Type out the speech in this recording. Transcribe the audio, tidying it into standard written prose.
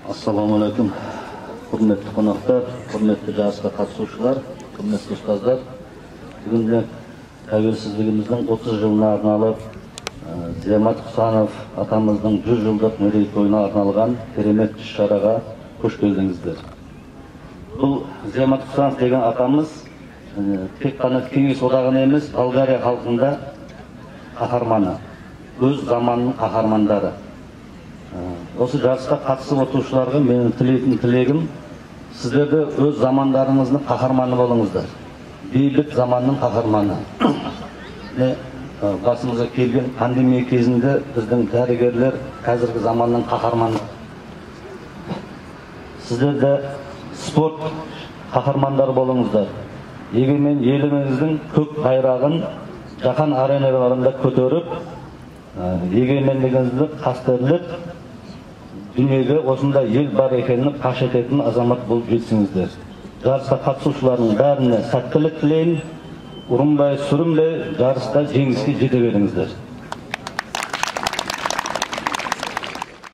Ассалаумағалейкум, құрметті қонақтар, құрметті жарысқа қатысушылар, құрметті ұстаздар. Бүгін тәуелсіздігіміздің 30 жылына арналып, Зиямат Құсанов атамыздың 100 жылдық мерейтойына арналған керемет іс-шараға қош келдіңіздер. Бұл Зиямат Құсанов деген атамыз тек қана Кеңес Одағының емес, Болгария халқында қаһарманы, өз заманының қаһармандары. Осы жарысқа қатысып отырушыларға менің тілейтін тілегім, сіздер де өз замандарыңыздың қаһарманы болыңыздар. Бейбіт заманның қаһарманы. Міне, басымызға келген пандемия кезінде біздің дәрігерлер қазіргі заманның қаһарманы. Сіздер де спорт қаһармандары болыңыздар. Егемен еліміздің көк байрағын жаһан ареналарында көтеріп, егемендігімізді қастерлеп, дүниеге осындай ел бар екенін паш ететін азамат болып жетсіңіздер. Жарысқа қатысушылардың бәріне сәттілік тілеймін. Ұрынбай, сүрінбей жарыста жеңіске жете беріңіздер.